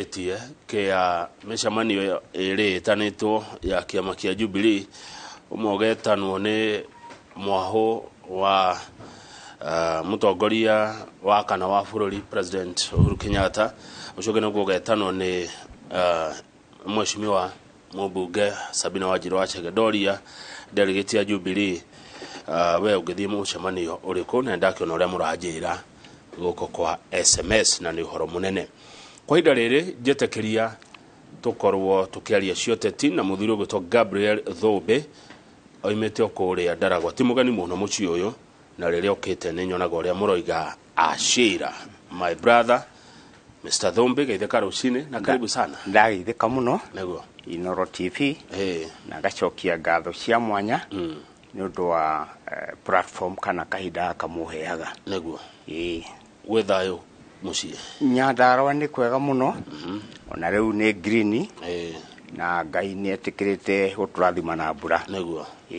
Tie kĩa mĩcemanio ĩrĩ ĩtanĩtwo ya kĩama kĩa Jubilee, ũmwe ũgetanwo nĩ mwahũ wa mũtongoria wa kana wa bũrũri, President Uhuru Kenyatta, ũcio ũngĩ nĩguo ũgetanwo nĩ mheshimiwa mũmbunge Sabina Wanjiru wa Chege. Ndoria delegate ya Jubilee, we ũngĩthiĩ mũcemanio ũrĩkũ? Na ndakĩona ũrĩa mũranjĩra gũkũ kwa SMS, na nĩ ũhoro mũnene kwa ihinda rĩrĩ. Njĩtĩkĩria tũkorwo tũkĩaria cioteti na mũthuri ũgwĩtwo Gabriel Thũmbĩ, oimĩte o kũrĩa Ndaragwa, ti mũgeni mũno mũciĩ ũyũ, na rĩrĩa okĩte nĩ nyonaga ũrĩa mũroiga ashira. My brother Mr. Thũmbĩ, geithĩka rũcinĩ na karibu sana. Ndageithĩka mũno. Nĩguo. Inoro TV, na ngacokia ngatho cia mwanya nĩ ũndũ wa platform kana kahinda gaka mũheaga. Nĩguo. Ĩĩ. Gwĩ thayũ mũciĩ? Nyandarũa nĩ kwega mũno, ona rĩu nĩ green, na Ngai nĩ etĩkĩrĩte gũtũrathima na mbura. Nĩguo. Ĩĩ.